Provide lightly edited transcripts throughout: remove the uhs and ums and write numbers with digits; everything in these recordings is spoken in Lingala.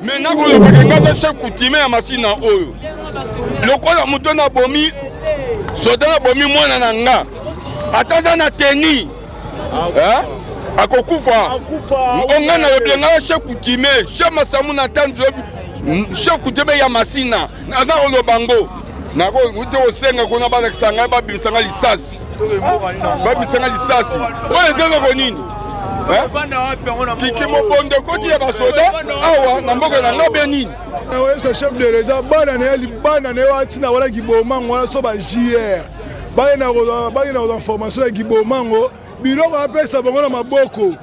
Me nakolobaka nga aza chef coutumier ya masina oyo lokola moto nabomi soda nabomi mwana na nga ata aza na teni akokufa onga nalobi nga chef coutumier chef masamu na tanzo chef coutumier ya masina naza koloba ngo nakote kosenga kuna balakisa ngai babimisa ngai lisasi babimisa ngai lisasi oyo eza eloko nini kiki mobondo ekoti ya basoda awa na mboka na nga be nini oyebisa chef de l'etat bana na ye bana na ye watina wana kibomango wana so ba jr bakenda kozwa formation ya kibomango biloko apesa bango na maboko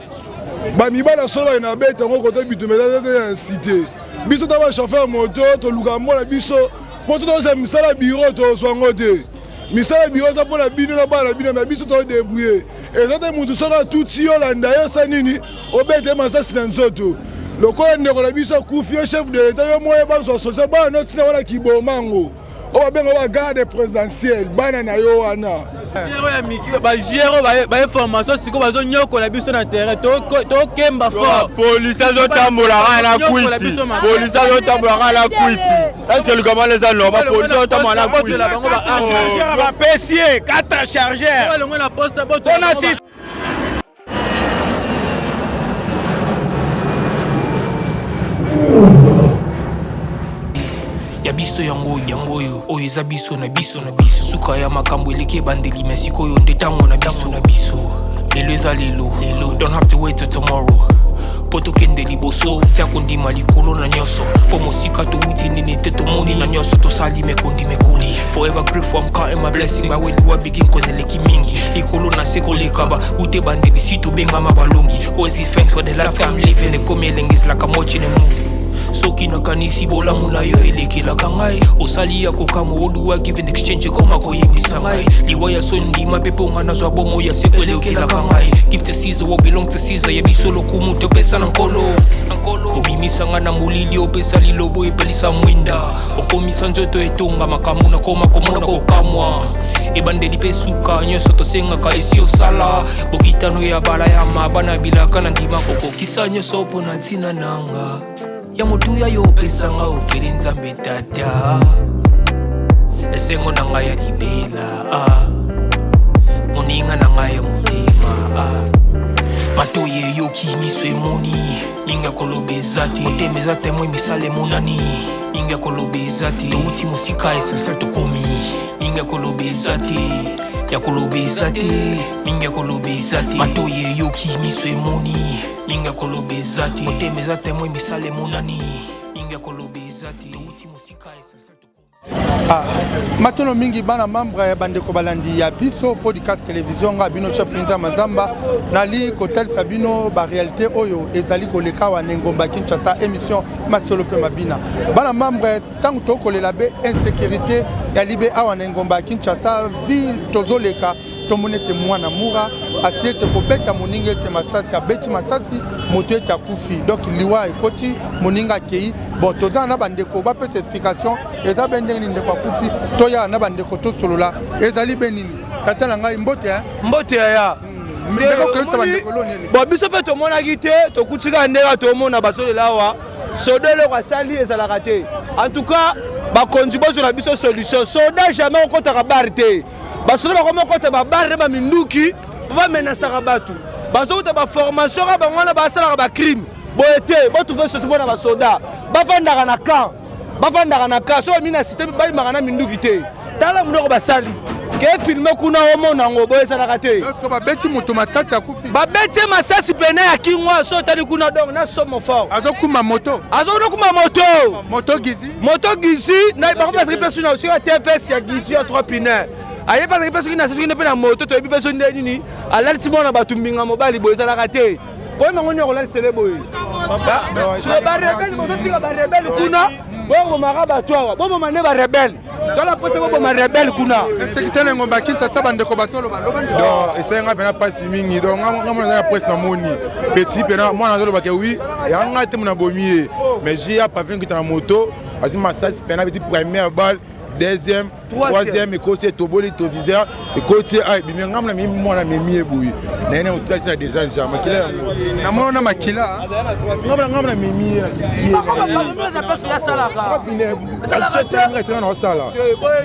bamibala solo bakenda babeta yango kote bitumba eza te ya cité biso ta bachauffeur moto toluka mona biso mpo so tozwa misala biro tozwa yango te misala biro eza mpo na bino na bana na bino me biso todebrouille eza te motu soki atuti yo landa yo osa nini obete masasi na nzoto lokola ndeko na biso akufi yo chef de l'etat yo moye bazwa solution bana no ntina wana kibomango oyo babenga ba garde présidentielle bana na yo wana bagiere oyo baye formation sikoyo bazonyokola biso na terrain tokemba fort polisi azotambola kaka na kwiti polisi azotambola kaka na kwiti eske likambo wana eza normal polisi azotambola na kwiti bapesi ye 4 chargeur mpona 6 ya biso yango oyo yango oyo oyo eza biso na biso na biso suka ya makambo eleki ebandeli me sikoyo nde ntango na biso na biso lelo eza lelo lelo don't have to wait till tomorrow mpo tokende liboso tia kondima likolo na nyonso mpo mosika towuti nini te tomoni na nyonso tosali mekondi mekoli forever grateful I'm counting my blessing by where do I begin cause eleki mingi likolo na se koleka ba ute bandeli si tobengama balongi always give thanks for the life I'm living ekomi elengi is like I'm watching a movie soki nakanisi bolamu na yo elekelaka ngai osali ya kokamwa oduwa give an exchange ekoma koyebisa ngai liwa ya soni ndima mpe mpo ngai nazwa bomo ya seko elekelaka ngai give to Caesar what belong to Caesar ya biso lokumu topesa na nkolo obimisa ngai na molili opesa lilobo epelisa mwinda okomisa nzoto etonga makambo nakoma komona kokamwa ebandeli mpe suka nyonso tosengaka esi osala bokitano ya balayama bana bilaka na ndima kokokisa nyonso mpo na ntina nanga ya motuya yo opesanga ofeli nzambe tata esengo na ngai ya libela ah. moninga na ngai ya motema ah. matoyi eyoki miso emoni mingi ya koloba eza te motema eza temwe misala emonani mingi ya koloba eza te touti mosika essentiel tokomi mingi ya koloba eza te ya koloba eza te mingi ya koloba eza te matoyi eyoki miso emoni mingi ya koloba eza te motema eza temwe misala emonani mingi ya koloba eza te touti mosika essentiel tokomi Ah, matono mingi bana membre ya bandeko balandi ya biso podcast television nga bino chef Linza Mazamba nali kotalisa bino ba réalité oyo ezali koleka wa ngomba Kinshasa émission masolo pe mabina bana membre ntango tokolela be insécurité ya libe awa na ngomba ya Kinshasa ville tozoleka tomoni ete mwana mura asi ete kobeta moninga ete masasi abeti masasi moto ete akufi donc liwa ekoti moninga akei bon toza na bandeko bapesa explication eza be ndenge nini ndeko akufi toya na bandeko tosolola ezali be nini tata na ngai mbote mbote yaya hmm. bon biso mpe tomonaki te tokuti kaka ndenge tomona bazolela awa soda eloko asali ezalaka te en tout cas bakonzi bozwela biso solution soda jamais okotaka bar te basoda bakomi okota babare na baminduki mpo bamenasaka bato bazowuta baformation kaka bango wana basalaka bacrime boye te botrouve sosi mpo na basoda bafandaka na camp bafandaka na camp soki bamini na site babimaka na minduki te tala monoko basali ke filme kuna omona yango boye ezalaka te babeti moto masasi akufi babeti ye masasi pene ya kingwa so otali kuna donc na somo fort azokuma moto azokuma moto moto gizi moto gizi na bango bazalaki mpe soki na soki ya tvs ya gizi ya 3 pine aye mpe azalaki mpe soki na soki nde mpe na moto toyebi mpe soki nde nini alalisi mwana bato mbinga mobali boye ezalaka te koyeba yango nini akolalisele boye siko barebele bozotika barebele kuna bobomaka bato awa boboma nde barebele tola mposa boboma rebele kuna insécurité na ngomba kinshasa bandeko bazoloba loba donc esali ngai mpena mpasi mingi donc ngai mona naza na presse namoni petit mpena mwana azoloba ke wi yanga ngai te mona bomi ye mais jia pavin kita na moto azwi masasi mpena beti première balle. Deuxième, troisième ekoti, etoboli rétroviseur, ekoti a ebimi. Ngambo na memi mwana, memi ye boye na ye na motalisi na déjà nja makila yango. Namona na makila. Ngambo na memi ye na kiti na osala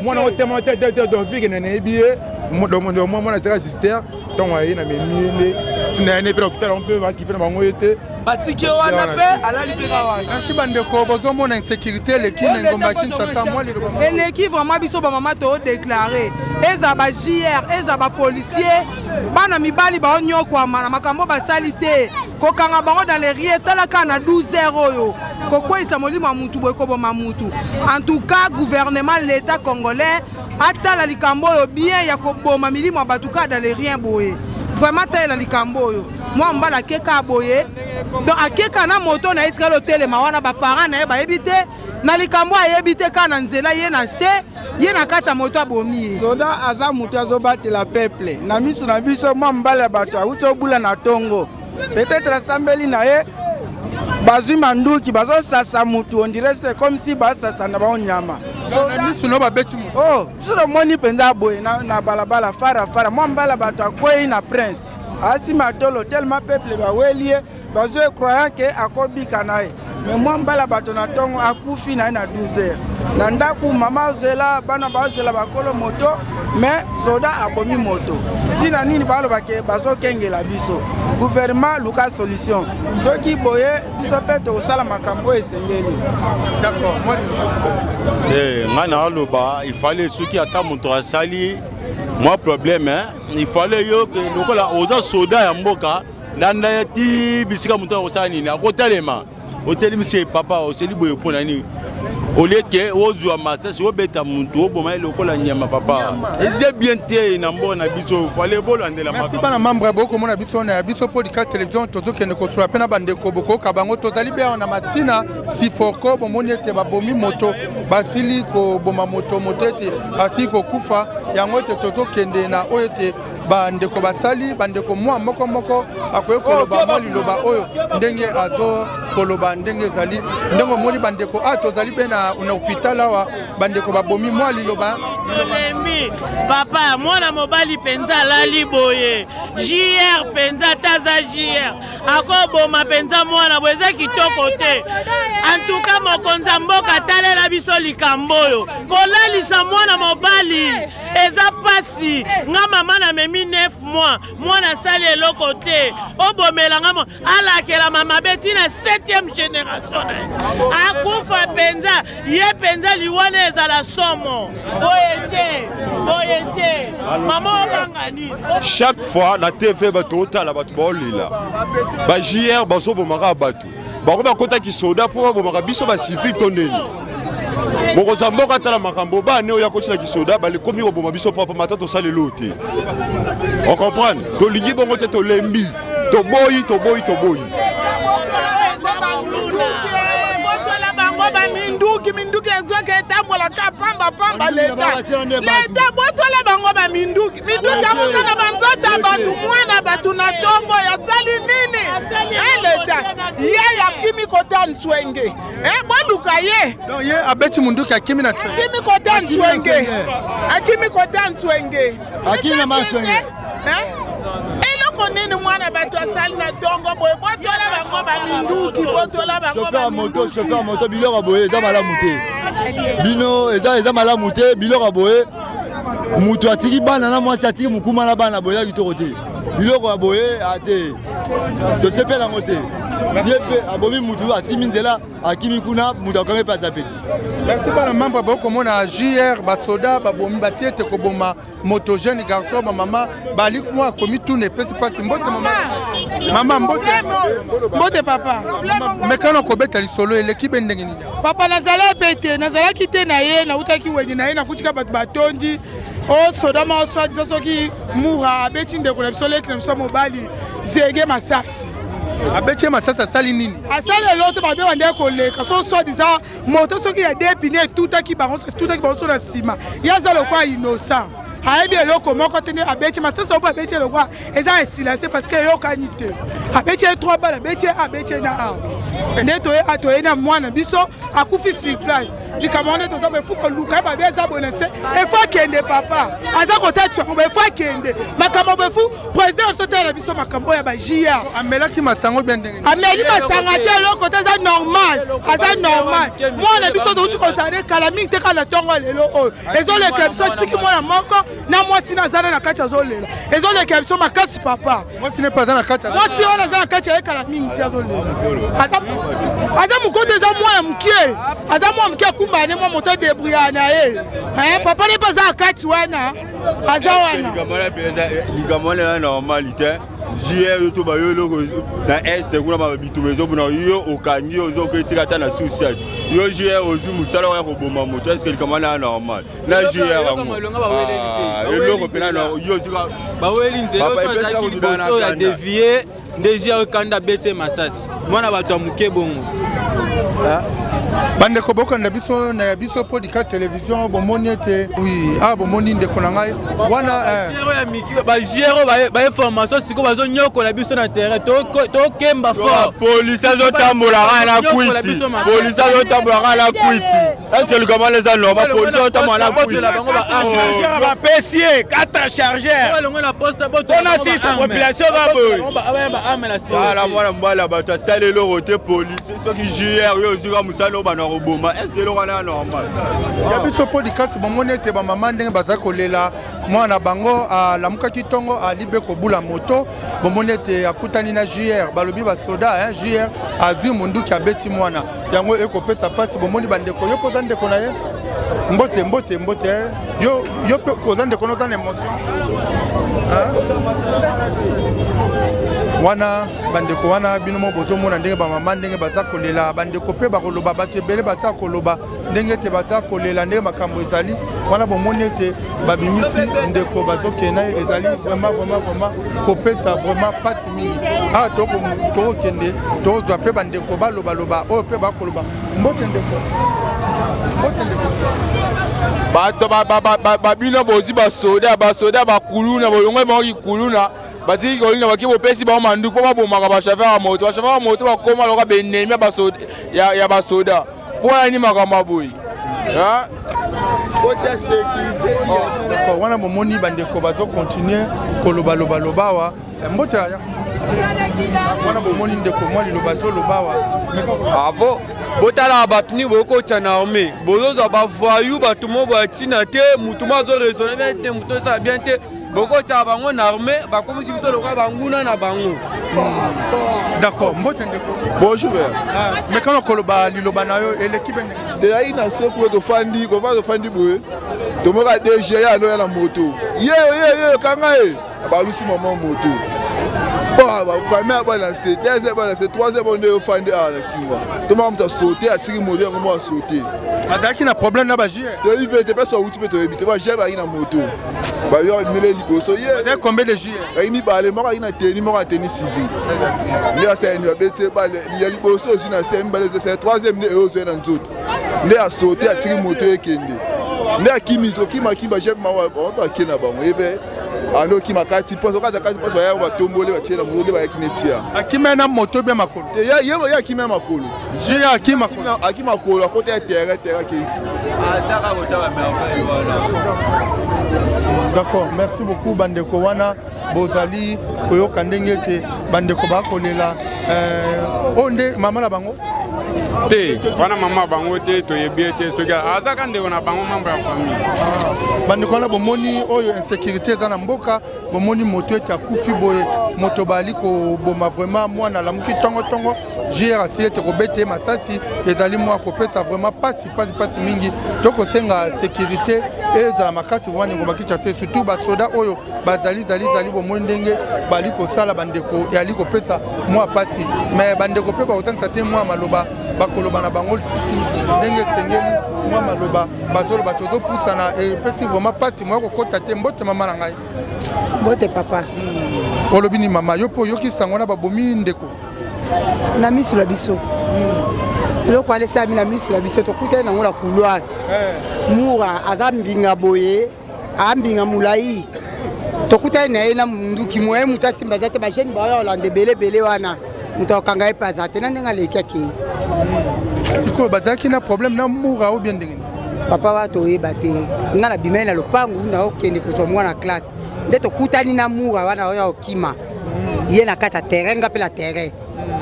mwana otema te te te dovike na nayebi ye mwana azalaka sister. Ntango aye na memi ye nde ntina ye ne mpe na hôpital yango mpe bakipe na bango ye te. Batiki ye wana mpe alali mpe ka wana. Merci bandeko, bozomona insécurité eleki na engomba ya Kinshasa. Mwa liloba. Eleki vraiment. Biso bamama toodéclarer, eza ba JR, eza bapolicier, bana mibali baonyokwama na makambo basali te, kokanga bango dans les rues. Tala kaka na 12 heures oyo, kokweyisa molimo ya mutu boye, koboma mutu. En tout cas, gouvernement, l'état congolais atala likambo oyo bien, ya koboma milimo ya bato kaka dans les rien boye. Vraiment, talela likambo oyo. Mwa mobali akeka boye, donc akeka na moto na ye, tikali otelema wana, baparent na ye bayebi te na likambo, ayebi te, kaka na nzela, ye na se, ye na kati ya moto, abomi ye. Soda aza moto azobatela peuple na miso na biso. Mwa mobali ya bato awuti obula na ntongo, peut-être asambeli na ye, bazwi manduki, bazosasa mutu, on dirait c'est comme si basasa na bango nyama. Na miso no babeti motu. Oh, biso tomoni mpenza boye na balabala fara fara, mwa mobali ya bato akwei na Prince, asima tolo tellement peuple baweli ye, bazwi croyant ke akobika na ye, mais mwa mbala bato na ntongo akufi na ye na 12 heures na ndako. Mama azela, bana bazela, bakolo moto, mais soda abomi moto. Ntina nini baloba ke bazokengela biso? Gouvernement, luka solution. Soki boye, biso mpe tokosala makambo oyo esengeli. Ngai naaloba, ifale soki ata moto asali mwa problème, ifale yo lokola oza soda ya mboka, landa ye ti bisika moto akosala nini, akotelema, otelemisi ye: "Papa, oseli boye mpo na nini?" Olie ke ozwa masasi, obeta mutu, oboma ye lokola nyama. Papa, eza bien te na mboka na biso. Fale bolandela. Merci bana membre. Bokomona biso na ya biso podcast télévision, tozokende kosola mpe na bandeko, bokoyoka bango. Tozali be awa na Masina Siforco. Bomoni ete babomi moto, basili koboma moto, moto ete asili kokufa. Yango ete tozokende na oyo ete bandeko basali, bandeko mwa moko moko akoki koloba mwa liloba oyo ndenge azo koloba, ndenge ezali, ndenge omoni bandeko. A tozali mpe na hôpital awa, bandeko babomi, mwa liloba. Tolembi papa. Mwana mobali mpenza alali boye, JR mpenza, ata aza JR, akoboma mpenza mwana boye, eza kitoko te. Antuka mokonzi ya mboka atalela biso likambo oyo. Kolalisa mwana mobali eza pasi. Nga mama namemi 9 mois, mwana asali eloko te, obomela nga. Alakelama mabe ntina 7e génération na ye, akufa mpenza ye mpenza, liwana ezala somo. Boye te, boye te. Mama, obanga nini? Chaque fois na TV bato otala, bato baolela, ba JR bazobomaka bato, bango bakotaki soda mpo babomaka biso bacivil to ndeni. Mokonzi ya mboka atala makambo bane oyo akosilaki soda, balekomi koboma biso. Papa, mata tosala eloo te, ocomprendre? Tolingi bongo te, tolembi, toboyi, toboyi, toboyi. Botola bango baminduki. Minduki ezwaki etambolaka pamba pamba. Leta, leta, botola bango baminduki. Minduki yango na banzoto ya bato. Mwana bato na ntongo yasali nini? Leta ye akimi kota Ntswenge, boluka ye. Ye abeti munduki, akimi na Akimi kota Ntswenge, akimi kota Ntswenge. Akimi na Ntswenge. Eloko nini mwana bato asali na ntongo boye? Botola bango baminduki, botola bango. Chauffeur ya moto, chauffeur ya moto, biloko boye eza malamu te. Bino eza malamu te, biloko boye. Moto atiki bana na mwasi, atiki mokuma na bana boye, eza kitoko te. Biloko ya boye ate, tosepela yango te. Ye mpe abomi mutu, asimi nzela, akimi kuna, moto akangi mpe aza pete. Merci bana membre. Bokomona JR, basoda babomi, basi ete koboma moto, jeune garçon. Bamama bali mwa komituna, epesi mpasi. Mbote mama, mama mbote. Mbote papa. Mekano kobeta lisolo eleki be ndenge nini? Papa, nazala mpe te, nazalaki te na ye, nautaki wenye na ye, nakutika bato batondi. Osoda ma oswadisa soki mura abeti ndeko na biso, leki na biso mobali zege masasi. Abeti ye masasi, asali nini? Asali eloko te. Babe bandeki koleka so soi-disant moto soki ya deux pneus etutaki bango, etutaki bango so na nsima. Ye aza lokwa innocent, ayebi eloko moko te. Nde abeti masasi opo abeti eloko eza esilase parce que eyokani te. Abeti ye trois balles, abeti ye, abeti ye na a nde toye, toye na mwana biso akufi sur place. Likambo wana toza boye, faut koluka ye babi eza boye na nse, efo akende papa aza kotatisa yango boye, efo akende makambo boye, fu président na biso tala biso makambo oyo ya ba JR. Amelaki masango bien ndenge ameli masanga te, eloko te, aza normal, aza normal. Mwana biso touti kozala ne kala mingi te, kala ntongo lelo oyo ezolekela biso, atiki mwana moko na mwasi na azana na kati azolela, ezolekela biso makasi papa. Mwasi ne aza na kati, mwasi wana aza na kati ayekala mingi te, azolela, aza mokoto, eza mwana mokie, aza mwana mokie, akumbana ne mwa moto adebrouillana na ye. Papa ne mpe aza na kati wana, aza wana. Likambo wana eza normal te. JR yo to bayo eloko na est kuna ba bitumba ezobuna yo okangi yo ozoka etika ata na suicide yo JR ozwi mosala oya koboma moto, est ce que likambo wana ya normal na JR yango eloko mpena yo ozwi baweli nzela oyo liboso ya devie nde JR kanda bete masasi mwana bato ya moke bongo. Bandeko bokanda biso na ya biso podcast télévision, bomoni ete oui, ah, bomoni ndeko na ngai wana. Ba JR baye formation sikoyo bazonyokola biso na terrain, tokemba fort. Polisi azotambola kaka na kwiti, polisi azotambola kaka na kwiti, est ce que likambo wana eza normal? Polisi azotambola na kwiti. Bapesi ye 4 chargeur mpona sisa population ka boye. Ala mwana mobali ya bato asali eloko te, polisi soki JR oyo ozwika mosala oyo bana koboma, est ce que eloko wana ya normal? Ya biso podcast, bomoni ete bamama ndenge baza kolela mwana bango alamukaki ntongo alibe kobula moto, bomoni ete akutani na JR, balobi basoda JR azwi munduki abeti mwana yango, ekopesa mpasi. Bomoni bandeko, yo mpo oza ndeko na ye, mbote, mbote, mbote. Yo, yo mpe oza ndeko na, oza na émotion wana. Bandeko wana, bino mo bozomona ndenge bamama ndenge baza kolela, bandeko mpe bakoloba, bato ebele baza koloba ndenge ete baza kolela ndenge makambo ezali wana. Bomoni ete babimisi ndeko, bazokende ye, ezali vraiment, vraiment, vraiment kopesa vraiment mpasi mingi. Awa tokokende, tozwa mpe bandeko balobaloba oyo mpe bakoloba. Mbote ndeko, mbote ndeko. Bato babino bozwi basoda, basoda bakuluna, bolongoi bango kikuluna, batiki kolinga, baki bopesi bango manduki mpo babomaka bachauffeur ya moto. Bachauffeur ya moto bakóma loka baennemi ya basoda. Mpo wana nini makambo ya boye? Wana bomoni bandeko bazocontinue kolobalobaloba awa. Mbote aya wana, bomoni ndeko mwa liloba azoloba awa. Avo botala bato nini bokotya na armée, bozozwa bavoyous, bato mo boya ntina te, mutu mo azoraisonne bien te, mutu osala bien te, bokotya bango na armée, bakomisi biso lokola banguna na bango. D'accord, mbote ndeko. Bonjour. Mekana koloba liloba na yo eleki bene. Tozalaki na se kuna, tofandi kofanda, tofandi boye, tomoka DG ye aloya na moto, yeyo yeyo yeyo, kanga ye, balusi mama moto. Bon, première bana na se, deuxième bana na se, troisième bana nde ofandi awa na kingwa, tomaka moto asaute, atiki moto yango mo asaute. Azalaki na problème na baJR? Toyebi mpe te place bawuti, mpe toyebi te. BaJR bazalaki na moto, bayo bimele liboso ye. Combien de JR? Bazalaki mibale, moko azalaki na tenue, moko na tenue civile. Nde asali babeti ye bale ya liboso, ozwi na se, mibale ozwi se, troisième nde eyo ozwi na nzoto, nde asaute, atiki moto ekende, nde akimi. Tokimaki baJR bango bake na bango, ye mpe ando okima kati mposo, kati kati mposo, baya batomboli, batie na moto, nde bayaki netia. Akima na moto bien makolo? Ye akima ya makolo. Je akima. Aki makolo, akota ya terrain, terrain akei. D'accord, merci beaucoup bandeko wana. Bozali koyoka ndenge ete bandeko bakolela. Oyo nde mama na bango? Te, wana mama bango te, toyebi ye te, soki azaka ndeko na bango, membre ya famille. Bandeko wana, bomoni oyo insécurité eza na mboka. Bomoni moto ete akufi boye, moto bali koboma vraiment. Mwana alamuki ntongo-ntongo, JR asili ete kobeta ye masasi, ezali mwa kopesa vraiment pasi, pasi, pasi mingi. Tokosenga sécurité ezala makasi vraiment ndenge Kinshasa, surtout basoda oyo bazali zali zali. Bomoni ndenge bali kosala bandeko, eyali kopesa mwa pasi. Mais bandeko mpe bakozangisa te mwa maloba bakoloba na bango lisusu ndenge esengeli, mwa maloba bazoloba. Tozopusana, epesi vraiment pasi, moya kokɔta te. Mbote mama na ngai. Mbote papa. Olobi ni mama, yo mpo oyoki sango na babomi ndeko? Na miso na biso, eloko wana esalami na miso na biso, tokutani nango na couloir. Mura aza mbinga boye, ambinga molai, tokutani na ye na munduki moye, moto asimba aza te. Bajeune baoya kolanda ebele ebele wana, moto akokanga ye mpe aza te na ndenge aleki akei. Sikoyo bazalaki na problème na mura ou bien ndenge nini? Papa wa toyeba te. Nga na bimai na lopangu na okende kozwa mwana classe. Nde tokutani na mura wana oyo okima. Ye na kati ya terrain nga pe na terrain.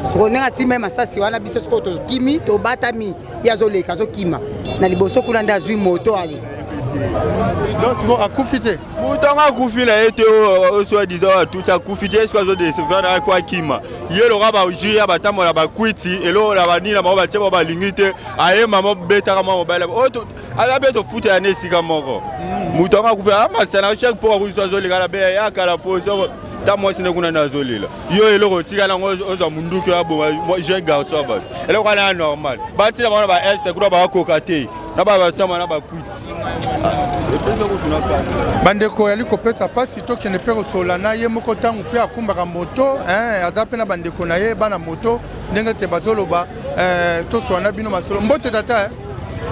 Sikoyo ndenge asimba ye masasi wana biso sikoyo tokimi tobatami ye azoleka azokima na liboso kuna nde azwi moto ale. Donc sikoyo akufi te? Moto yango akufi na ye te oyo soi disant oyo atuti akufi te eske azodecevoir na ye po akima ye loka bajuri ya batambola bakwiti eloko na banini na bango batie bango balingi te aye mama betaka mwa mobali oyo aza mpe tofutela na esika moko moto yango akufi amasana chaque mpo akufi so azoleka na be ya kala po ta mwasi nde kuna nde azolela yo eloko otikala yango ozwa munduki oyo aboma jeune garçon ya bato eloko wana ya normal batina bango na ba este kuna bakoka te na batama na bakwiti Bandeko yali kopesa mpasi tokende mpe kosolola na ye moko ntango mpe akumbaka moto eh, aza mpe na bandeko na ye bana moto ndenge te bazoloba eh, tosolola na bino masolo. Mbote tata eh.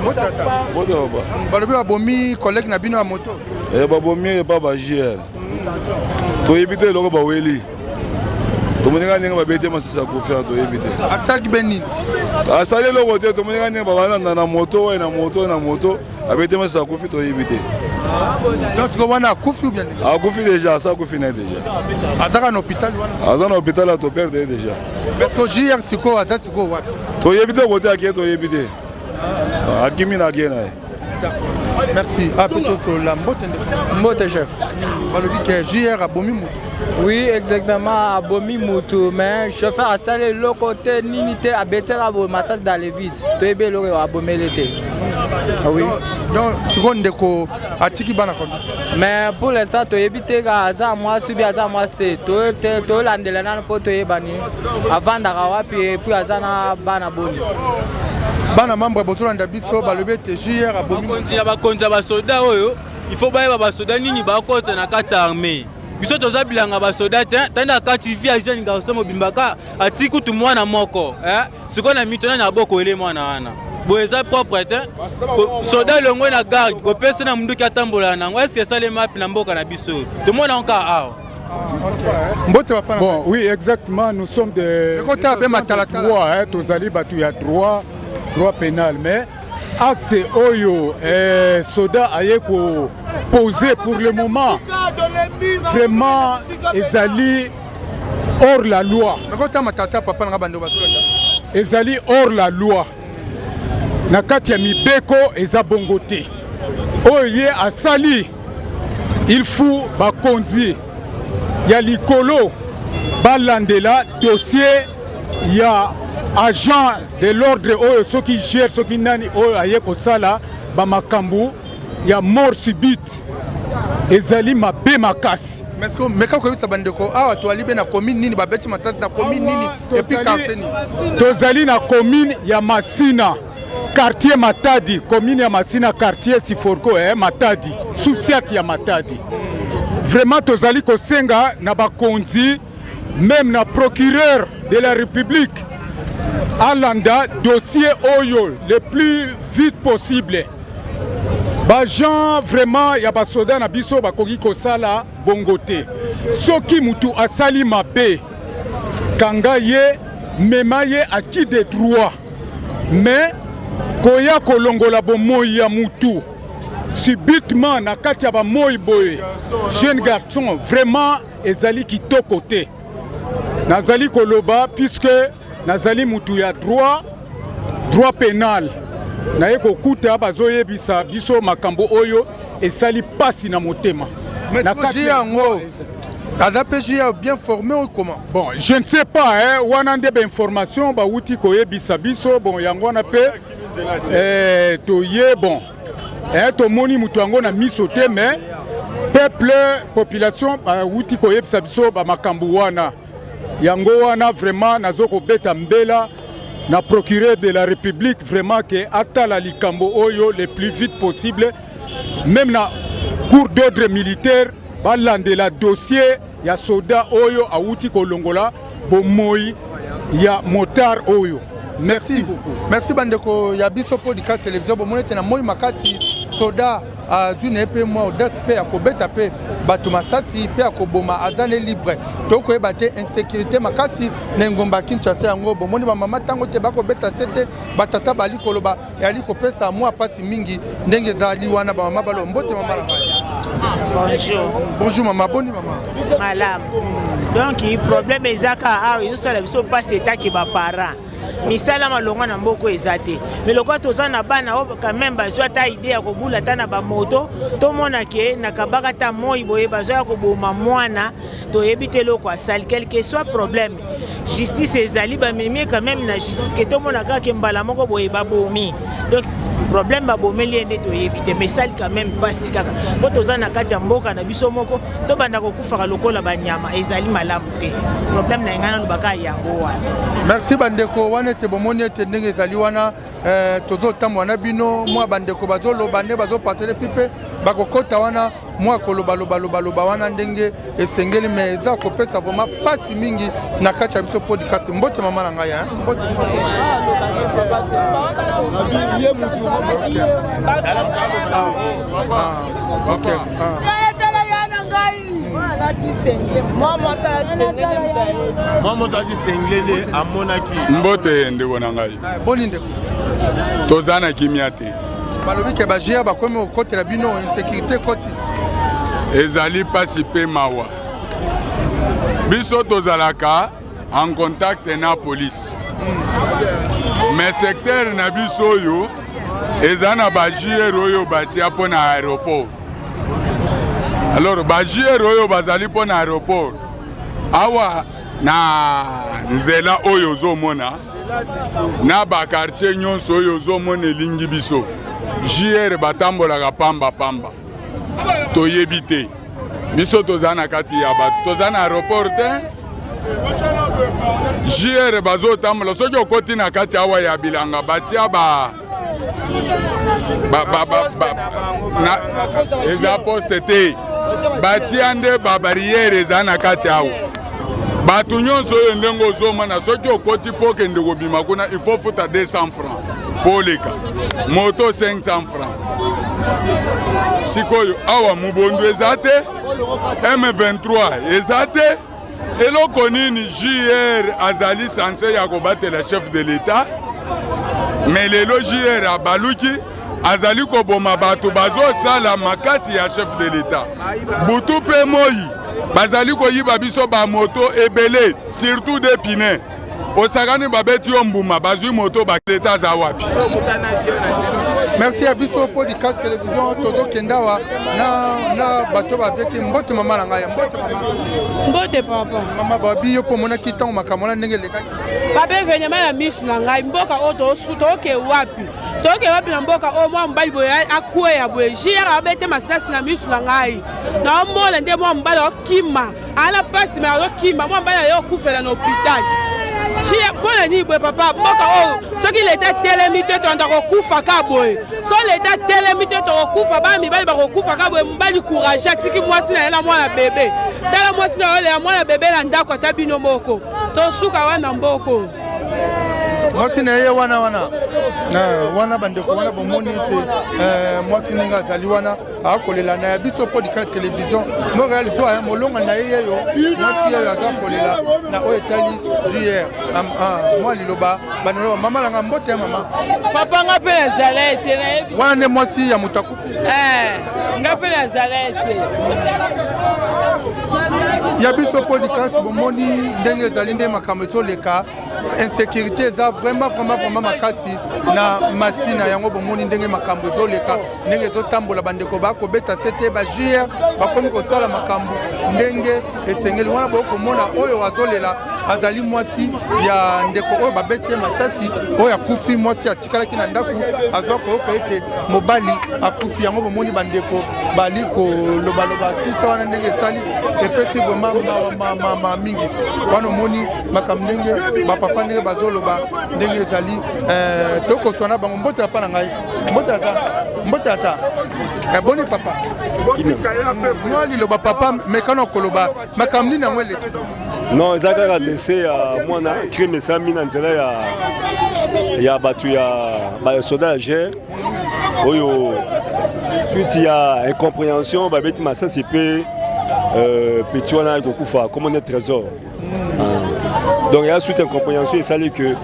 Mbote tata. Mbote papa. Balobi babomi collègue na bino ya moto. Eh, babomi epa ba JR. Toyebi te eloko baweli. Tomoni kaka ndenge babeti masisi ya kofi toyebi te. Asalaki be nini? Asali eloko te, tomoni kaka ndenge babalanda na moto oyo na moto oyo na moto abeti masisi ya kofi toyebi te. Donc sikoyo wana akufi ou bien nini? Akufi déjà, asa akufi naye déjà. Azaka na hôpital wana? Aza na hôpital ya toperdre ye déjà. Parce que JR sikoyo aza sikoyo wapi? Toyebi te kote ake toyebi te. Akimi na ake na ye. Merci. Ah, plutôt sur mbote ndeko. Mbote chef. Balobi ke JR abomi moto. Oui, exactement, abomi moto, mais chauffeur asali eloko te nini te abetela boye masasi dans le vide. Toyebi eloko oyo abomeli te. Ah oui. Donc, sikoyo ndeko atiki bana combien? Mais pour l'instant toyebi te ka aza mwasi bi aza mwasi te. Tolandela nano mpo toyebani avandaka wapi et puis aza na bana boni. Bana membre bozolanda biso balobi ete JR abomi bakonzi ya bakonzi ya basoda oyo il faut bayeba basoda nini bakota na kati ya armée biso toza bilanga basoda te tanda kati vie ya jeune garçon mobimba ka atiki kutu mwana moko eh? sikoyo na mito nani abokoele mwana wana boye eza propre te soda elongwe na garde kopesa na munduki atambola nango eske esalema wapi na mboka na biso tomona yango kaka awa Mbote papa. Bon, oui, exactement, nous sommes des droit, hein, tozali batu ya droit, droit pénal, mais acte oyo eh, soda aye ko poser pour le moment vraiment ezali hors la loi. Papa na bando Ezali hors la loi. Na kati ya mibeko eza bongo te. Oyo ye asali il faut bakonzi ya likolo balandela dossier ya agent de l'ordre oyo soki gère soki nani oyo aye kosala bamakambo ya mort subite ezali mabe makasi. Meka koyebisa bandeko awa toali be na commune nini babeti masasi na commune nini et puis quartier nini? Tozali na commune ya Masina quartier Matadi, commune ya Masina quartier Siforco eh, Matadi, sous-ciat ya Matadi. Vraiment tozali kosenga na bakonzi même na procureur de la République alanda dossier oyo le plus vite possible. Ba gens vraiment ya basoda na biso bakoki kosala bongo te. Soki mutu asali mabe, kanga ye, mema ye à qui de droit. Mais koya kolongola bomoi ya mutu subitement na kati ya bamoi boye, jeune garçon, vraiment ezali kitoko te. Nazali koloba puisque nazali mutu ya droit, droit pénal. Naye kokuta bazoyebisa biso makambo oyo esali pasi na motema. Mais na kati yango aza mpe JR bien formé ou comment? Bon, je ne sais pas hein, wana nde ba information bawuti koyebisa biso bon yango wana mpe eh, toye bon eh, tomoni moto yango na miso te mais peuple population bawuti koyebisa biso ba makambo wana yango wana vraiment nazo kobeta mbela na procureur de la République vraiment ke atala likambo oyo le plus vite possible même na cour d'ordre militaire balandela dossier ya soda oyo awuti kolongola bomoi ya motard oyo. Merci beaucoup. Merci bandeko ya biso podcast télévision bomoni ete na moi makasi soda azwi na ye mpe mwa audace mpe ya kobeta mpe bato masasi mpe ya koboma aza ne libre tokoyeba te insécurité makasi na engomba ya kinshasa yango bomoni bamama ntango te bakobeta se te batata bali koloba eyali kopesa mwa mpasi mingi ndenge ezali wana bamama baloba mbote mama na ngai bonjour bonjour mama boni mama malamu donc problème eza kaka awa ezosala biso mpasi etaki baparent misala malonga na mboka eza te mais lokola toza na bana oyo quand même bazwa ata idée ya kobula ata na bamoto tomona ke na kabaka ata moi boye bazwa ya koboma mwana toyebi te eloko asali quelque soit problème justice ezali bamemi quand même na justice ke tomona kaka ke mbala moko boye babomi donc problème babomeli ye nde toyebi te mais esali quand même mpasi kaka mpo toza na kati ya mboka na biso moko tobanda kokufaka lokola banyama ezali malamu te problème na ngai nalobaka yango wana merci bandeko wana ete bomoni ete ndenge ezali wana eh, tozotambola na bino mwa bandeko bazoloba nde bazopartele pi mpe bakokɔta wana mwa kolobalobaloba wana ndenge esengeli me eza kopesa vraimen mpasi mingi na kati ya biso podcast mbote mama na ngai mbote ah, ah, okay, ah. Mwa moto alati sengle nde amonaki. Mbote ndeko na ngai. Boni ndeko. Toza na kimia te. Balobi ke ba GR bakomi kokotela bino insécurité ekoti. Ezali mpasi mpe mawa. Biso tozalaka en contact na police. Mais secteur na biso oyo eza na ba GR oyo batia mpo na aéroport. Alors ba JR oyo bazali mpo na aéroport awa na nzela oyo ozomona na bakartier nyonso oyo ozomona elingi biso JR batambolaka pamba pamba, toyebi te biso toza na kati ya bato, toza na aéroport te. JR bazotambola, soki okoti na kati awa ya bilanga batia ba eza poste te batia nde babarriere eza na kati awa bato nyonso oyo ndenge ozomona soki okoti mpo okende kobima kuna il faut futa 200 francs mpo oleka moto 500 francs sikoyo awa mobondo eza te m23 eza te Eloko nini JR azali sanse ya kobatela chef de l'etat, mais lelo JR abaluki azali koboma bato bazosala makasi ya chef de l'etat butu mpe moi bazali koyiba biso bamoto ebele surtout de pine osakani babeti yo mbuma bazwi moto ba leta aza wapi merci ya biso podcast télévision tozokende awa na, na bato baveki mbote mama na ngai mbote mama mbote papa mama babi yo mpo omonaki ntango makambo wana ndenge elekaki papa evenema ya misu na ngai mboka oyo toke wapi toke wapi na mboka oyo mwa mobali boye akweya boye jr abete masasi na misu na ngai naomona nde mwa mobali okima ana mpasi me azokima mwa mobali aye okufela na hôpital tia mpo na nini boye papa mboka oyo soki leta etelemi te tolanda kokufa ka boye so leta etelemi te tokokufa bana mibali bakokufa ka boye mobali courage atiki mwasi na ye na mwana bebe tala mwasi na yo ya mwana bebe na ndako ata bino moko tosuka wana mboko mwasi na ye wana wana eh, wana bandeko wana bomoni ete eh, mwasi ndenge azali wana akolela na ya biso podcast télévision montréal zwa molonga na ye yeyo mwasi yeyo aza kolela na oyo etali jr ah, mwa liloba banoloba mama nanga mbote ya mama papa nga mpe nazala ete nayebi wana nde mwasi ya moto akufi eh, nga mpe nazala ete ya biso podcast bomoni ndenge ezali nde makambo ezoleka insécurité eza vraiment vraiment vraiment makasi na masina yango bomoni ndenge makambo ezoleka ndenge ezotambola bandeko bakobeta sete ba jr bakomi kosala makambo ndenge esengeli wana bokoki komona oyo azolela azali mwasi ya ndeko oyo babeti ye masasi oyo akufi mwasi atikalaki na ndako azwa koyoka ete mobali akufi yango bomoni bandeko bali kolobaloba tusa wana ndenge esali epesi vraiment mawa mawa mingi wana omoni makambo ndenge bapapa ndenge bazoloba ndenge ezali eh, tokoswa na bango mbote papa na ngai mbote ata mbote ata eh, boni papa mwa liloba papa mekano koloba makambo nini yango eleki non eza kaka dese ya mwana crime esalami na nzela ya ya bato ya basoda ya gere oyo Suite ya incompréhension babeti masasi mpe euh, petit wana ekokufa komona trésor. Ah. Donc ya suite incompréhension esali que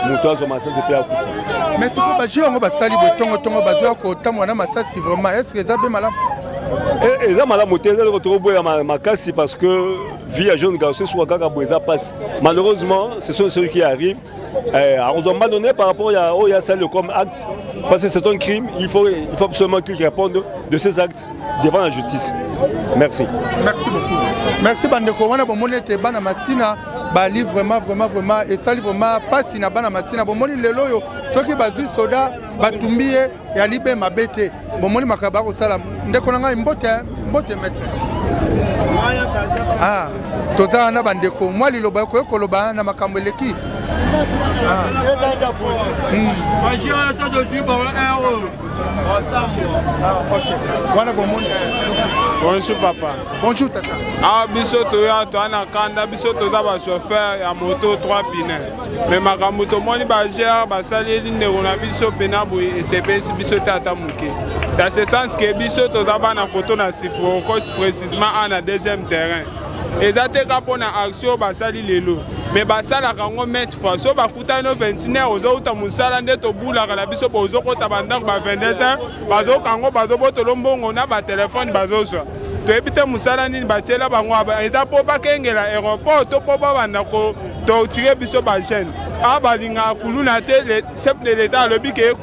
moto azwa masasi mpe akufa. Mais sikoyo bajeu yango basali boye tongotongo bazwa kotambola na masasi vraiment est ce que eza be malamu? Eh, eza malamu te, eza eloko tokoboya makasi parce que vie ya jeune garçon esuka kaka boye, eza mpasi. Malheureusement, ce sont ceux qui arrivent eh, akozwa mbano ne par rapport ya oyo asali comme acte parce que c'est un crime, il faut absolument qu'il réponde de ces actes devant la justice. Merci. Merci beaucoup. Merci bandeko wana bomoni ete bana Masina bali vraiment vraiment vraiment esali vraiment pasi na bana Masina. Bomoni lelo oyo soki bazwi soda batumbi ye ya libe mabe te. Bomoni makambo bakosala ndeko na ngai mbote mbote maître. Ah, toza na bandeko mwa liloba okoki koloba na makambo eleki. Ah. Hmm. Wana bomoni. Bonjour papa. Bonjour tata. Ah biso toya toa na kanda biso toza ba chauffeur ya moto 3 pneus. Mais makambo tomoni ba GR basaleli ndeko na biso pena boye esepelisi biso te ata moke. Dans ce sens que biso toza bana koto na Sifrokos précisément a na deuxième terrain. Eza te ka mpo na action basali lelo mais basalaka yango maintes fois so bakutani no 21 heure ozouta mosala nde tobulaka na biso bozokota bandako ba 22 heure bazokango bazobotolo mbongo na batelefone bazozwa toyebi te mosala nini batiela bango eza mpo bakengela aéroport to mpo babanda kotortire biso bajeune awa balingaka kuluna te chef de l'etat alobi ke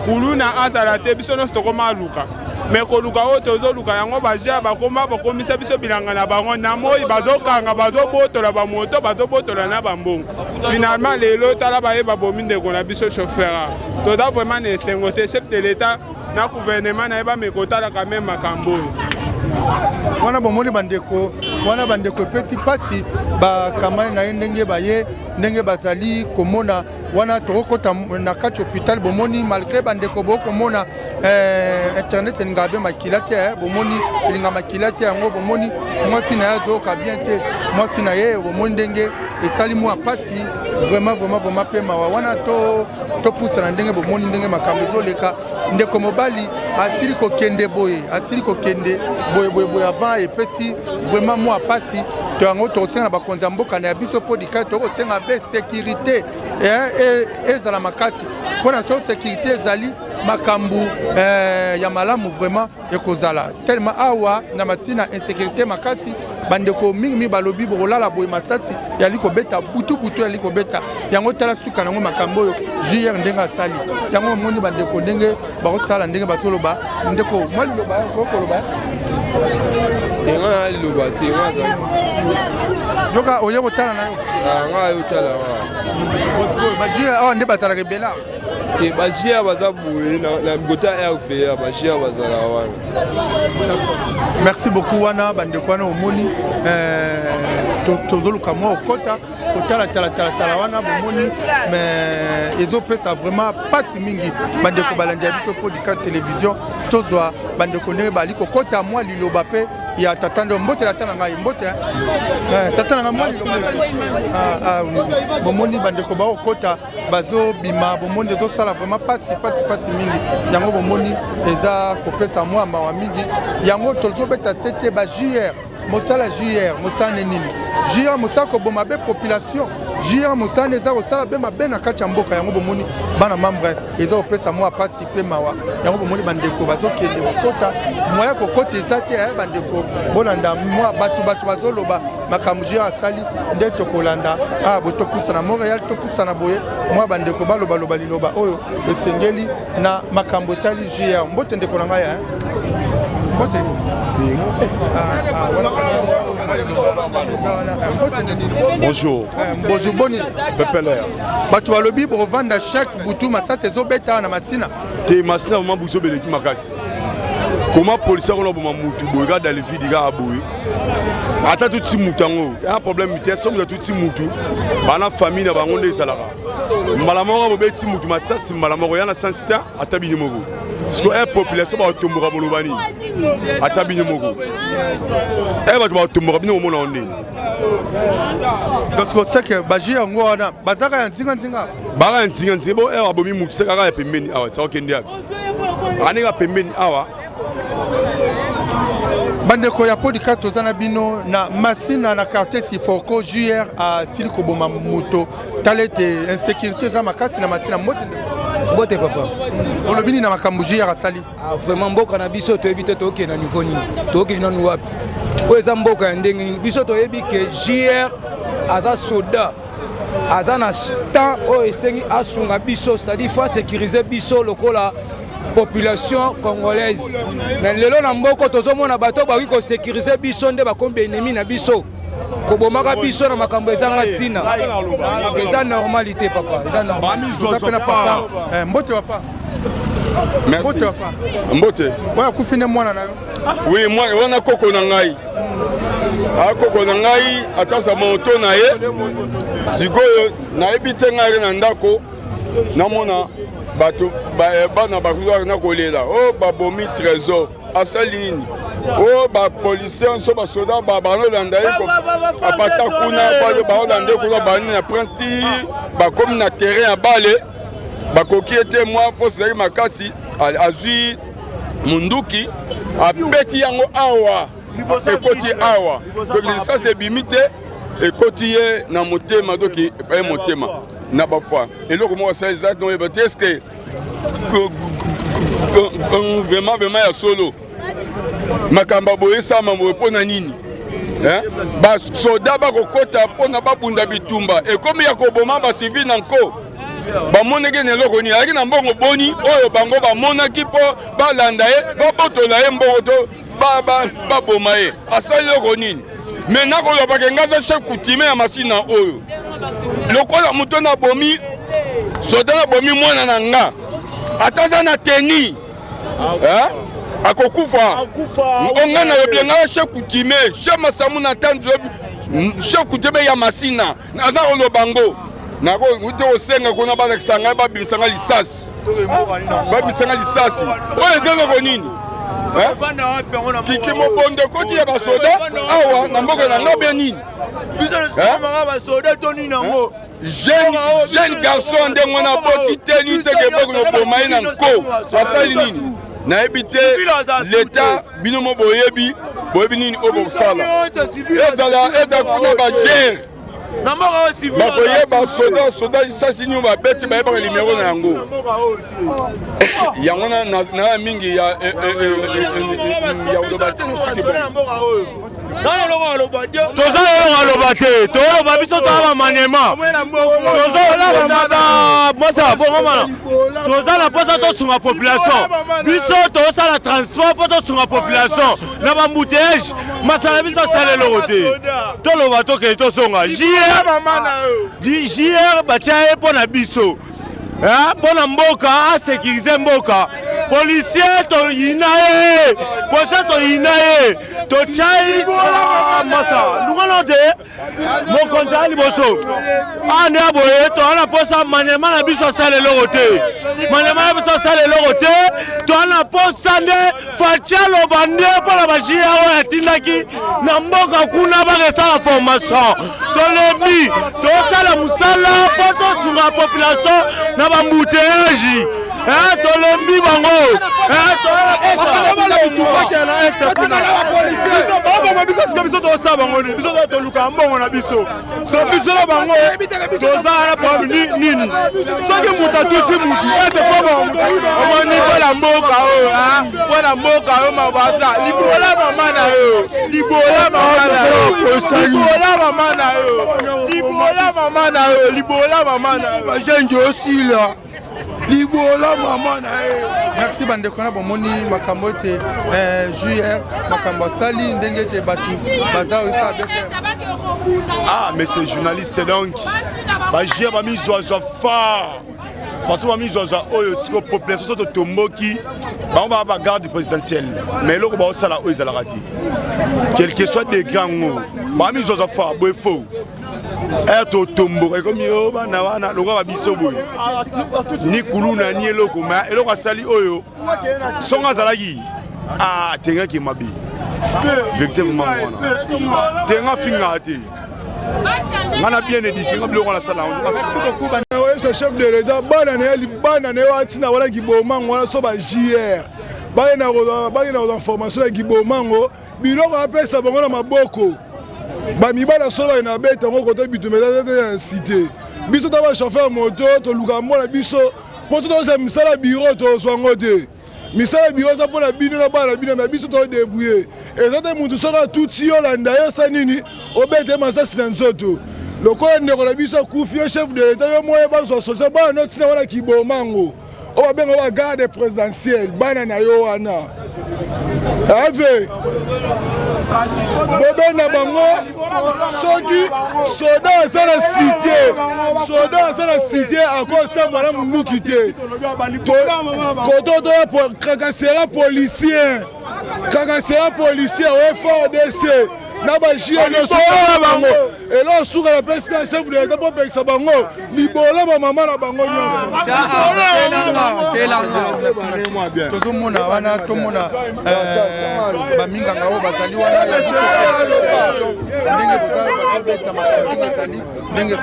kuluna azala te biso nyonso tokoma aluka me koluka oyo tozoluka yango baja bakoma bakomisa biso bilanga na bango na moi bazokanga bazobotola bamoto bazobotola na bambongo finalement lelo tala baye babomi ndeko na biso chauffeur toza vraiment na esengo te chef de l'etat na gouvernement na ye bameka kotalaka meme makambo oyo wana bomoni bandeko wana bandeko epesi mpasi bakamani na ye ndenge baye ndenge bazali komona wana tokokota na kati hôpital bomoni malgré bandeko bokomona eh, internet elingaka be makila te eh, bomoni elinga makila te yango bomoni mwasi na ye azoyoka bien te mwasi na ye bomoni ndenge esali mwa mpasi vraiment vraiment vraiment mpe mawa wana topusana ndenge bomoni ndenge makambo ezoleka ndeko mobali asili kokende boye asili kokende boye boye boye avant epesi vraiment mwa mpasi to yango tokosenga na bakonzi ya mboka na ya biso mpo likai tokosenga be sécurité eh, eh, ezala makasi mpo na so sécurité ezali makambo eh, ya malamu vraiment ekozala tellement awa na masina insécurité makasi bandeko mingi mingi balobi bokolala boye masasi yali kobeta butu butu yali kobeta yango tala suka nango makambo oyo jr ndenge asali yango omoni bandeko ndenge bakosala ndenge bazoloba ndeko mwa liloba okoloba te nga na liloba te nga yoka oye kotala na yo ah, nga aye otala bajr awa nde bazalaka ebele awa te bajr baza boye na kota rva bajr bazalaka wana merci beaucoup wana bandeko wana omoni eh, tozoluka mwa okota kotala tala tala tala wana bomoni mais ezopesa vraiment mpasi mingi bandeko balandi ya biso podcast télévision tozwa bandeko ndenge bali kokota mwa liloba mpe ya tata ndo mbote tata na ngai mbote eh, tata na ngai mwa liloba ah, ah, bomoni bandeko baokota bazobima bomoni ezosala vraiment mpasi mpasi mpasi mingi yango bomoni eza kopesa mwa mawa mingi yango tozobeta sete ba jr mosala jr mosala nde nini jr mosala koboma be population jr mosala nde eza kosala be mabe na kati ya mboka yango bomoni bana membre eza kopesa mwa mpasi mpe mawa yango bomoni bandeko bazokende kokota moya kokota eza te eh, bandeko bolanda mwa bato bato bazoloba makambo jr asali nde tokolanda ah, bo topusana montréal topusana boye mwa bandeko balobaloba liloba oyo esengeli na makambo etali jr mbote ndeko na ngai eh? mbote Bonjour. Bonjour boni. Pepele. Bato balobi bokovanda chaque butu masasi ezobeta na Masina. Te Masina vraiment buso beleki makasi. Comment policier akona boma mutu boye kaka dans le vide kaka boye. Ata tuti mutu yango, un problème te soki mutu atuti mutu, bana famille na bango nde ezalaka. Mbala moko bobeti mutu masasi mbala moko ya na sens te ata bino moko. Siko eh population bakotomboka boloba nini? Ata bino moko. Eh bato bakotomboka bino bomona yango ndeni. Donc c'est que baji yango wana bazaka ya nzinga nzinga. Baka ya nzinga nzinga bo eh abomi mutu se kaka ya pembeni awa tsa okende yapi. Aneka pembeni awa. Bandeko ya podcast, toza na bino na Masina na quartier Siforco. JR asili koboma moto. Tala ete insécurité eza makasi na Masina. Mbote ndeko. Mbote papa. Olobi nini na makambo JR asali? Ah, vraiment mboka na biso toyebi te tokende na niveau nini, tokende nanu wapi? Oyo eza mboka ya ndenge nini? Biso toyebi ke JR aza soda, aza na temps oyo esengi asunga biso, c'est-à-dire faut asécuriser biso lokola population congolaise. Mais lelo na mboko tozomona bato bakoki kosécuriser biso nde bakomi baennemi na biso, kobomaka biso na makambo ezanga ntina. Eza normalité papa, eza normal. Toza mpe na papa. Mbote papa. Merci. Mbote papa. Mbote. Oyo akufi nde mwana na yo? Oui, mwana wana koko na ngai. Akoko na ngai atasa moto na ye. Sikoyo nayebi te ngai na ndako namona bato bana bakozwaka na kolela o babomi trésor asali nini o bapolisier so basoda banolanda ye apati kuna baolanda ye kuna banini na prince ti bakomi na terrain ya bale bakoki ete mwa force ezalaki makasi azwi munduki abeti yango awa ekoti awa donc lisasi ebimi te ekoti ye na motema donc ye motema na bafoi eloko moko asali eza toyeba te eske vraiment vraiment ya solo makambo boye esama boye mpo na nini? Basoda bakokɔta mpona babunda bitumba ekomi ya koboma bacivile na nko. Bamonaki na eloko nini? Azalaki na mbongo boni oyo bango bamonaki mpo balanda ye, babotola ye mbongo to baboma ye? Asali eloko nini? Me nakolobaka nga aza chef coutumier ya Masina oyo, lokola moto nabomi soda, nabomi mwana na nga, ata aza na teni akokufa. Onga nalobi nga chef coutumier, chef Masamu na Tanzo, chef coutumier ya Masina, naza koloba ngo nakote kosenga kuna balakisa ngai, babimisa ngai lisasi, babimisa ngai lisasi. Oyo eza eloko nini? Kiki mobondo ekoti ya basoda awa na mboka na nga be nini? Jeune garçon ndenge wana aboti te nini teke boko koboma ye na nko, asali nini? Nayebi te. Leta bino mo boyebi, boyebi nini oyo bokosala. Ezala eza kuna bagere bakoyeba soda soda lisasi nini babeti, bayebaka limero na yango. Yango na mingi ya koloba te, soki toza eloko aloba te, toloba biso toza bamanema, toza bongomana, toza na mposa tosunga population. Biso tozosala transport mpo tosunga population na baembouteillage. Masala biso asala eloko te, toloba tokende tosonga. JR batya ye mpo na biso, mpo na mboka, asécuriser mboka. Policier toyina ye, policier toyina ye, totyai masa lungano te. Mokonzi aya liboso awa nde ya boye. Toza na mposa maniema na biso asala eloko te, maniema na biso asala eloko te. Toza na mposa nde Fatshi aloba nde mpo na bajia oyo atindaki na mboka kuna bakesala formation. Tolembi, tosala mosala mpo tosunga population na baembouteillage. Tolembi bango. Baboma biso sika, biso tosala bango nini? Biso toluka mbongo na biso, so biso na bango toza na problème nini? Soki moto atuti mutu ese fo omoni mpona mboka oyo, mpona mboka oyo mabaza libola mama na yo, libola mama na yo, libola mama na yo, libola mama na yo, libola mama na yo, bajengi osila libola mama na ye. Merci bandeko na bomoni makambo ete JR makambo asali ndenge ete bato baza oyisa bete. Ah, mais c'est journaliste, donc bajia bamizwazwa fort façon bamizwazwa oyo siko population so totomboki bango baa bagarde présidentielle, mais eloko baosala oyo ezalaka te, quel que soit degré yango bamizwazwa fort boye faux ere totomboka ekomi o bana wana lokola babiso boye ni kuluna ni eloko. Ma eloko asali oyo songo azalaki atengaki mabe vérité vraiment wana tenga fingaka te. Nga na bien éduqué nga, biloko nasala. Oyebisa chef de l'état, bana na ye, bana na ye wana ntina wana kibomango wana so ba JR. Bakenda kozwa formation ya kibomango, biloko apesa bango na maboko. Bamibali ya solo bakenda beta yango kote bitumba eza te ya cité. Biso ta ba chauffeur moto toluka mona biso mpo soki tozwa misala bureau tozwa yango te. Misala ya bureau eza mpo na bino na bana na bino, mais biso todebrouille. Eza te mutu soki atuti yo olanda ye osa nini obete ye masasi na nzoto. Lokola ndeko na biso akufi, yo chef de l'etat yo moye bazwa solution bana no ntina wana kibomango oyo babenga ba garde présidentielle bana na yo wana ave bobenda bango soki soda aza na cité, soda aza na cité akotambola na munduki te. Koto toya kakasera policier, kakasera policier oyo FARDC na bajie nyonso na bango eloko suka na pesi na chef de l'etat mpo pekisa bango libolo ba mama na bango nyonso. Tozomona wana, tomona baminganga oyo bazali wana ya biso ndenge bozabeta makambo ndenge ezali ndenge.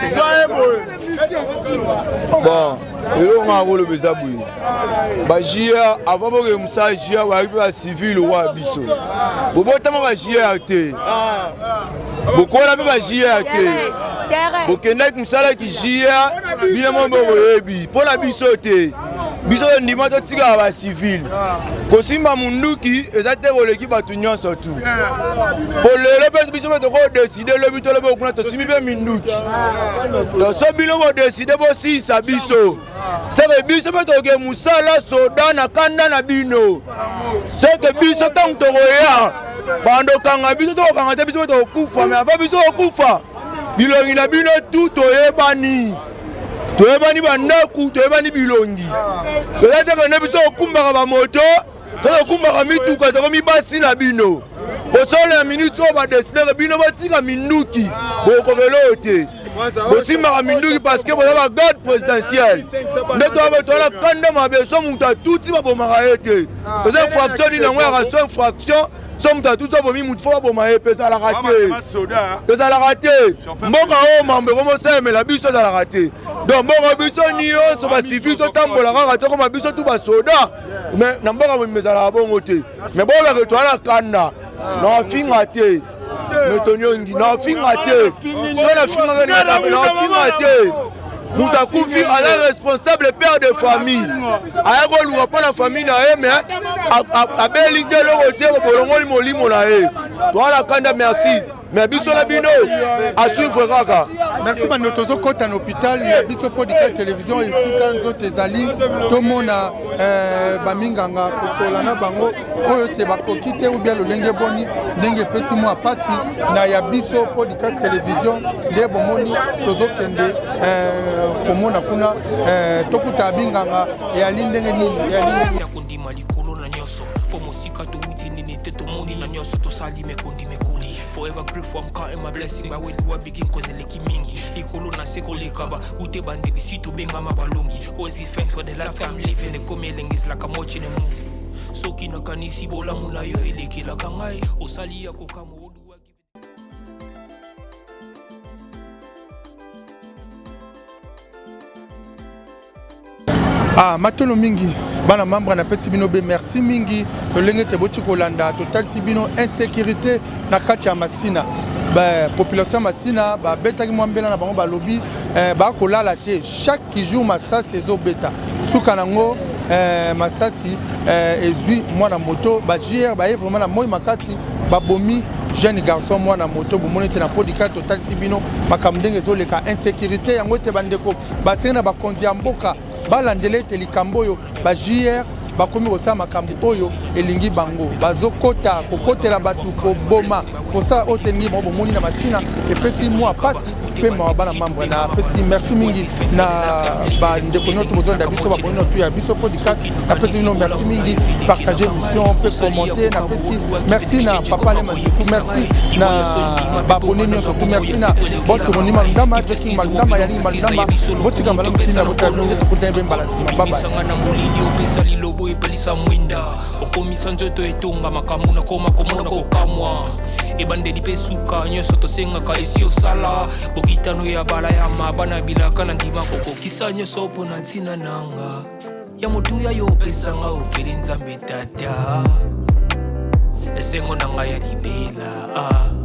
Bon, eloko nga akoloba eza boye, bajr avant bokende mosala jr bayaki mpe bacivile owa biso. Bobotama bajr te, bokola mpe bajr te, bokendaki mosala ki jr bino mo bokoyebi mpo na biso te. Biso tondima totikaka bacivile, kosimba munduki eza te koleki bato nyonso tu. Po lelo mpe biso mpe tokodeside, lobi tolobi kuna tosimbi mpe minduki. So bino bodeside bosilisa biso, seke biso mpe toke mosala soda na kanda na bino. Seke biso ntango tokoya bandokanga biso, tokokanga te, biso mpe tokokufa. Me ava biso kokufa, bilongi na bino tu toyebani, toyebani bandako, toyebani bilongi. Toza te kende biso kokumbaka bamoto, tokokumbaka mituka, tokomi basi na bino. Kosolo ya minute oyo badesideke bino botika minduki, bokokela oyo te. Bosimbaka minduki parce que boza bagarde présidentielle nde towana kanda mabe. So moto atuti babomaka ye te, toza infraction nini yango yaka? So infraction, so moto atuti abomi motu, fo baboma ye mpe ezalaka te, ezalaka te. Mboka oyo mambo ekomosalemela biso ezalaka te. Donc mboka biso nyonso bacivile totambola kaka, tokoma biso tu basoda, mais na mboka mobimba ezalaka bongo te. Mais bolobaka toza na kanda, nafinga te, me toniongi nafinga te, so nafingaka nafinga te. Moto akufi aza responsable, père de famille, aya koluka mpo na famille na ye, mais abeli te, eloko te, bolongoli molimo na ye. Toza na kanda, merci, mais biso na bino asuivre kaka. Merci bando. Tozokɔta na hôpital ya biso Podika Télévision, esika nzoto ezali, tomona baminganga kosola na bango oyo te bakoki te ubia lolenge boni ndenge epesi mwa pasi na ya biso Podcast Télévision. Nde bomoni tozokende komona kuna, tokuta binganga eyali ndenge nini, eyali ndenge kondima likolo na nyonso mpo mosika towuti nini te, tomoni na nyonso tosali mekondi mekoli. Forever grateful, I'm counting my blessing. But where do I begin? Cause eleki mingi likolo na se koleka ba ute bandeli si tobengama balongi. Always give thanks for the life I'm living. Ekomi elengi, is like I'm watching a movie. Soki nakanisi bolamu na yo elekelaka ngai, osali ya kokamwa. Ah, matono mingi bana membre, napesi bino be merci mingi lolenge te boti kolanda. Totalisi bino insécurité na kati ya Masina. Population ya Masina babetaki mwa mbela na bango, balobi bakolala te, chaque jour masasi ezobeta. Suka nango masasi ezwi mwana moto. Ba JR baye vraiment na moi makasi, babomi jeune garçon mwana moto. Bomoni ete na Podika totalisi bino makambo ndenge ezoleka, insécurité yango ete bandeko basengi na bakonzi ya mboka balandela ete likambo oyo ba JR bakomi kosala makambo oyo elingi bango, bazokota kokotela bato, koboma, kosala oyo te elingi bango. Bomoni na Masina epesi mwa pasi mpe mawa. Bana membre, napesi merci mingi na bandeko nyonso bozolanda biso, baboni nyonso ya biso podcast. Napesi bino merci mingi, partage émission mpe commenter. Napesi merci na papa Lema Nziku, merci na baabone nyonso tu, merci na boss Roni Malundama, Jesing Malundama, Yaling Malundama. Botika malamu ntina botala bino nde tokutani mpe mbala nsima. Babaye. Okomisanga na molili, opesa lilobo, epelisa mwinda, okomisa nzoto etonga makambo nakoma komona kokamwa. Ebandeli mpe suka nyonso tosengaka esi osala bokitano ya bala ya maba na bilaka na ndima kokokisa nyonso mpo na ntina nanga. Ya motuya yo opesanga ofeli Nzambe Tata. Esengo na ngai ya libela. Ah.